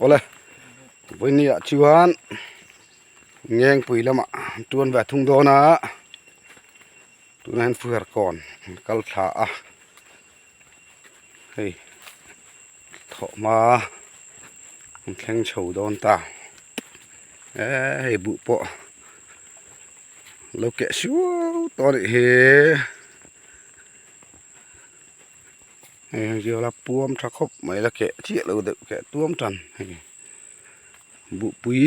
Awle vawinia chuan Ngengpui lamah an tuan ve thung dawn a tunah hian fuher kawn an kal thla a hei thawhhma an thleng chho dawn ta eee hei buh pawh lo keh suau tawh a nih hi. Hei zela puam tha khawp mai la keh chiah lo deuh keh tuam tan hei buhpui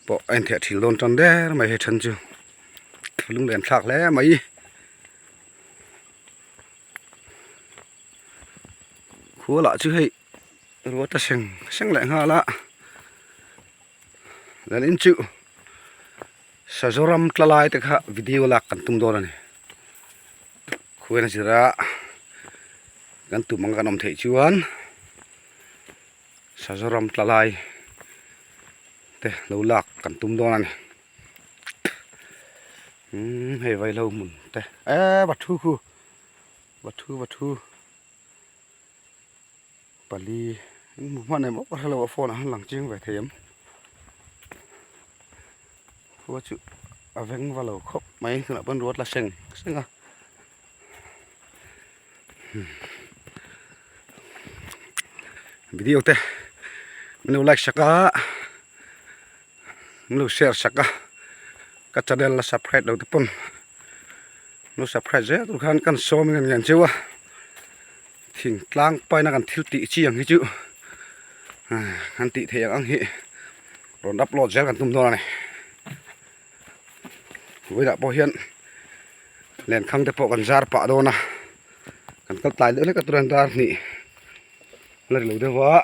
pawh a intheh thil dawn tan der mai hei then chu lunglen thlak hle mai khua lah chu hei ruat a seng seng leh nghal a zanin chu Sazoram tla lai te kha video lak kan tum dawn a ni. Khuaina zira kan tum ang kan awm theih chuan Sazoram tla lai te lo lak kan tum dawn a ni. Umm hei vaihlo hmun te eee va thu khu va thu va thu pali engmaw hman em awk a hrelo a phone ah hian lang chiang ve thei em khua chu a veng va lo khawp mai tunah pawn ruat la seng seng a video te min lo like sak a min lo share sak a ka channel la subscribe lo te pawn lo subscribe zel tur khan kan sawm in kan cheu a. Thingtlang paina kan thil tih chi ang hi chu kan tih theih ang ang hi rawn upload zel kan tum dawn a ni vawiinah pawh hian lenkhang te pawh kan zar pah dawn a kan kal tlai deuh hlek a turin dar hnih la ri lo deuh a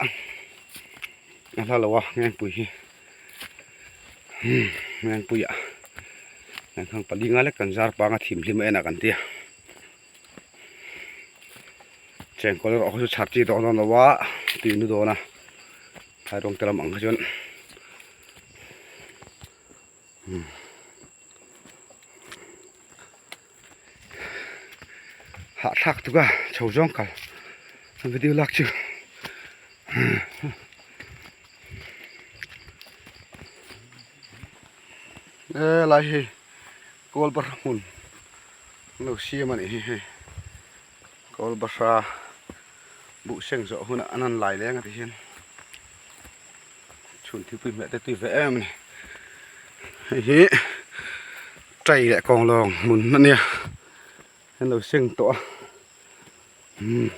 a hla lo a ngengpui hi ngengpuiah lenkhang pali nga lek kan zar pang a thimhlim a enah kan tia. Chengkawl erawh kha chu chhar chi tawh dawn lo a tui nu dawn a phai rawng te lam ang kha chuan hahthlak tuk a chho zawng kal video lak chu helai hi kawl bahra hmun. An lo siam a nih hi hei kawl bahra buh seng zawh hunah an han lai leng a ti hian chhun thilpui hmeh te tui ve em a ni hei hi tray leh kawng lawng hmun a nia an lo seng tawh a umm.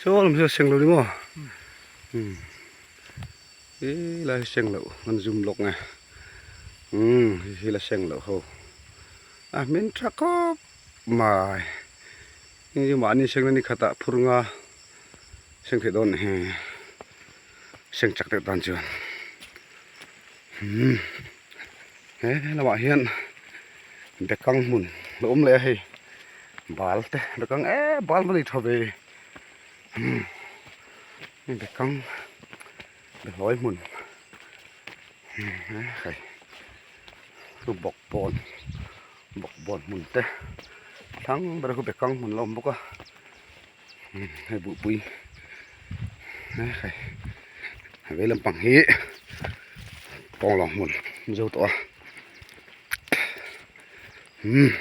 Saw lam hi a seng lo ni maw umm helai hi seng loh an zum lawk nge umm hei hi la seng loh ho a hmin tha khawp mai heng hi mahni seng na ni khatah phur nga seng theih dawn he seng chak deuh tan chuan umm. He lamah hian bekang hmun a awm leh a hei bal te bekang eee bal va nei tha ve umm bekang behlawi hmun hei chu bawkbawn bawkbawn hmun te thlang ber khu bekang hmun a awm bawk a hei buhpui hei vei lampang hi kawnglawng hmun zo tawh a umm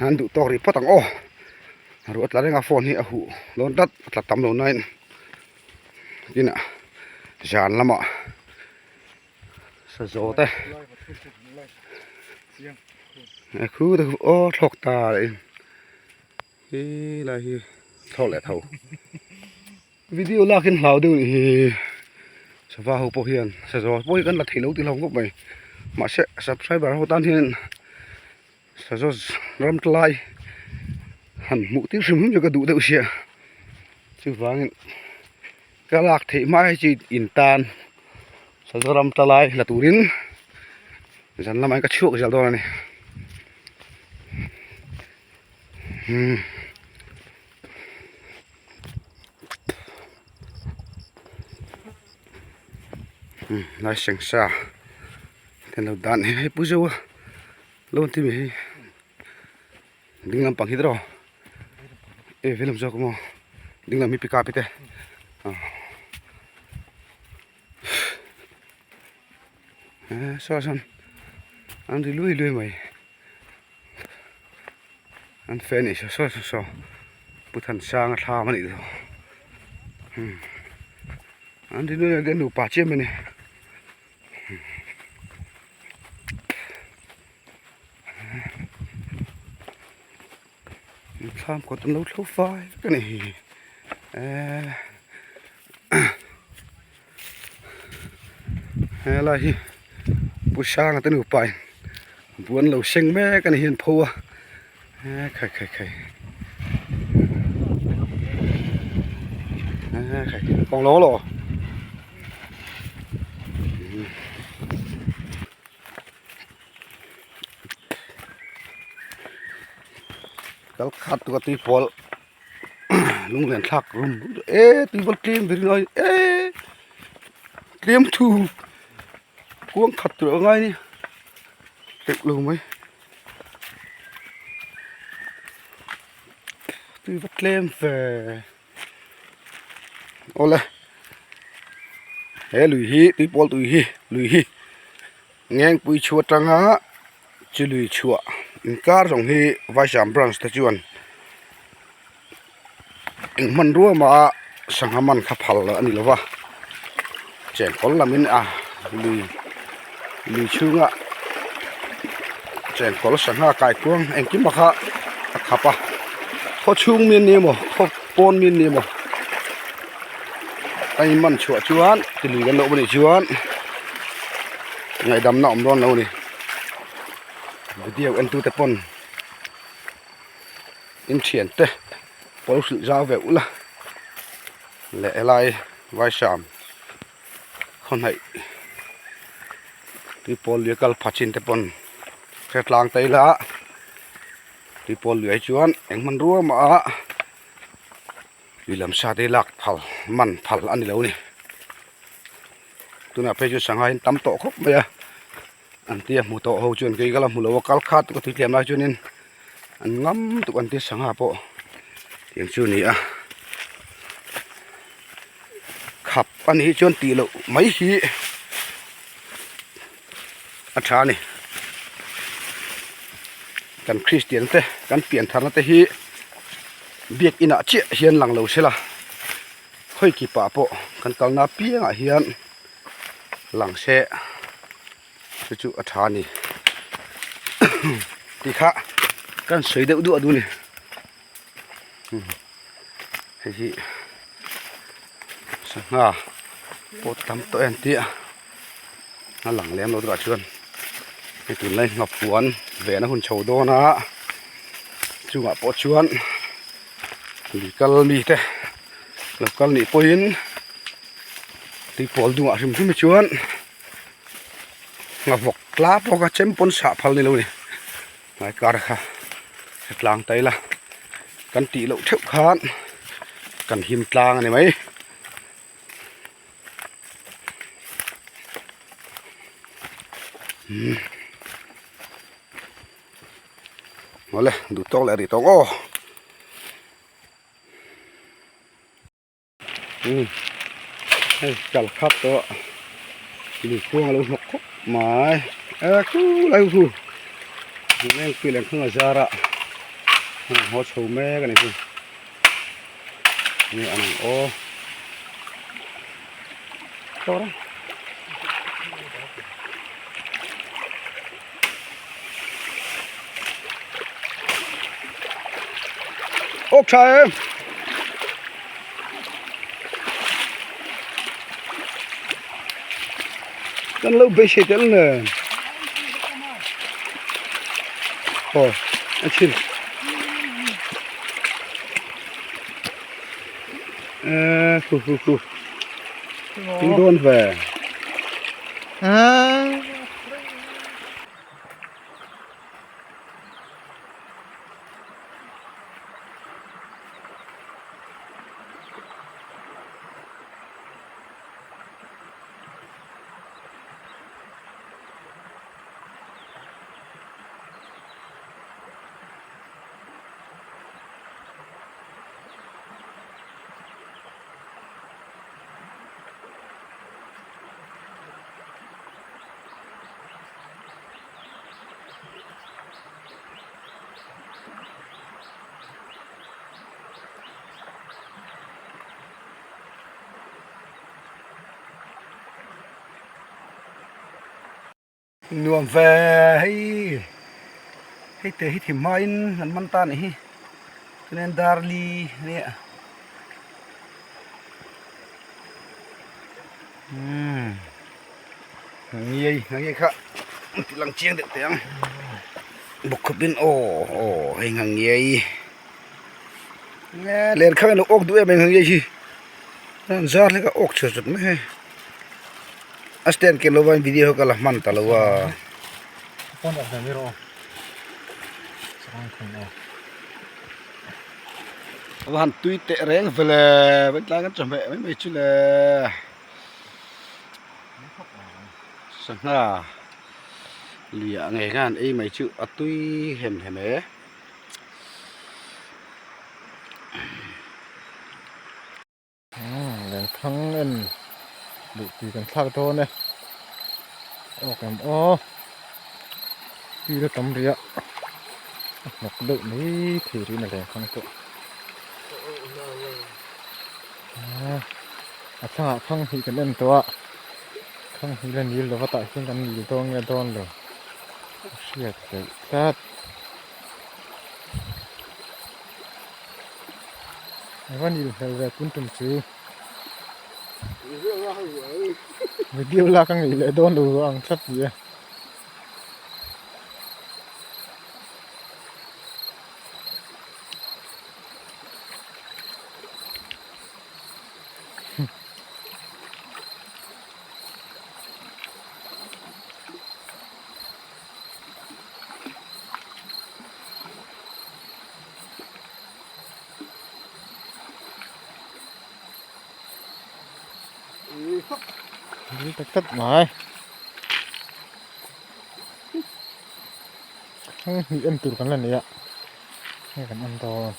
an duh tawk rih phawt ang aw ruah tla reng a phone hi a huh dawn tlat a tla tam lo nain tinah zan lamah sazaw te khu te khu aw thlawk ta leh in. He lai hi thlawk leh tho video lak in hlau deuh nih hi sava ho pawh hian sazaw pawh hi kan la theih lo tih hlauh khawp mai mahse subscriber ho tan hian sazaw ram tlai han hmuh tir hrim hrim chu ka duh deuh sia chuvangin ka lak theih hma hi chu in tan sazaw ram tlai la turin zan lamah hian ka chhuak zel dawn a ni. Umm lai sengsa te an lo dan hi hei pu zeuh a lo an ti mai hi ding lampang hi tiraw e vei lam zawk maw ding lam hi pickup te ah saw sawn an ri lui lui mai an fan ih saw saw saw pu Thansanga thlam a nih chu umm an ri lui lui a nupa chiam a ni. Thlam kawt an lo thlo fai vek a ni eee helai hi Pu Sanga te nupa in buh an lo seng mek a ni hi an pho a eee khai khai khai eee khai kawng lo law. Kal khat tuk a tui pawl lunglen thlak rum e tui pawl tlem ve rinawt e tlem thu kuang khat tur a ngai a ni teuh lo mai tui va tlem ve. Awle he lui hi tui pawl tui hi lui hi Ngengpui chhuah atanga chi lui chhuah inkar zawng hi Vaisam branch te chuan eng hmanrua mah a sangha man kha phal a ni lova chengkawl lamin a lui lui chhunga chengkawl sangha kaikuang engkim a kha a khap a khaw chhung mi an ni emaw khaw pawn mi an ni emaw a in man chhuah chuan ti lui kan loh a nih chuan ngaihdamna awm dawn lo a ni video en tute pawn in thian te pawl hrilh zau ve ula leh helai vaisam khaw hnaih tuipawl lui a kal pha chin te pawn hretlang ta ila tuipawl lui ah hi chuan eng hmanrua mah a Tui lam sa te lak phal man phal a ni lo a ni tunah phei chu sangha hi an tam tawh khawp mai a an tia hmu tawh ho chuan kei ka la hmu lo a kal khat ka tui tlem lai chuanin an ngam tuk an tia sangha pawh tiang chu a ni a khap a nih chuan tih loh mai hi a tha a ni kan kristian te kan pianthar na te hi biak inah chiah hian lang lo sela khawi kipah pawh kan kalna apiangah hian lang se chu chu a tha a ni tih kha kan sawi deuh duah duh a ni hei hi sangha pawh tam tawh em tih a lang lem lo takah chuan hei tunlai nghapuan vehna hun chho dawn a chungah pawh chuan lui kal mi te lo kal nih pawhin tui pawl dungah hrim hrim hi chuan nghavawk tla pawh kha chem pawn sah phal ni lo a ni. Hnai kar kha tlang ta ila kan tih loh theuh khan kan him tlang a ni mai. Umm awle duh tawk leh a ri tawk aw. Umm hei kal khat tawh lui khuang a lo hnawk khawp mai e khulai hu lengpui leh khung a zar a haw chho mek a ni chu nge an ang aw tawr a. Awk tha em. Kan lo beisei tel nen. Aw, a chhin. Ê, khu khu khu. Tui dawn ve. Nuam ve hei hei te hi thim hmain an man ta anih hi chuanin darli ania umm ngiai ngiai kha ti lang chiang deuh teh ang bawk khawpin aw aw hei ngiai len khang in a awk duh em em ngiai hi an zar hlek a awk chhe zet mai hei. A stand ken lova in video ka la hman ta lo a. Phone off ve rawh aw. Sakang khum aw. A va han tui teh reng ve le vengtlai kan chawhmeh mai mai chu le. Sangha liah ngei khan ei mai chu a tui hem hem e. Lenkhang en duh tih kan thlak dawn e awk em aw tui a tam rih a a hnawk deuh mai thei rih a lenkhang pawh a thlangah khang hnih kan en tawh a khang hnih la nil lova tah hian kan nil dawn nge dawn lo a hriat theih tlat. Ava nil hmel ve tun tum chu. Video lak a ngeih leh dawn lo ang tlat ni e. Dil tak tak mai. Heng hnih en tur kan la nei a. Heng kan en dawn.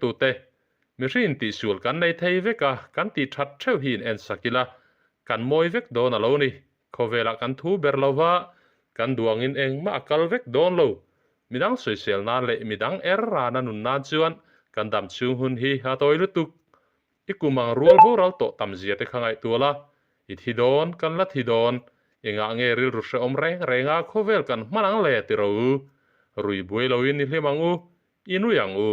Tute, mihring tihsual kan nei thei vek a, kan tih that theuh hi in en sak ila, kan mawi vek dawn a lo ni. Khawvelah kan thu ber lo va, kan duangin engmah a kal vek dawn lo. Midang sawisel nan leh midang er rana nun nan chuan kan dam chhung hun hi a tawi lutuk. I kum ang rual boral tawh tam zia te kha ngaihtuah la, i thi dawn, kan la thi dawn, engah nge rilru hrehawm reng renga khawvel kan hman ang le ti ro u. Rui buai loin i hlim ang u, i nui ang u.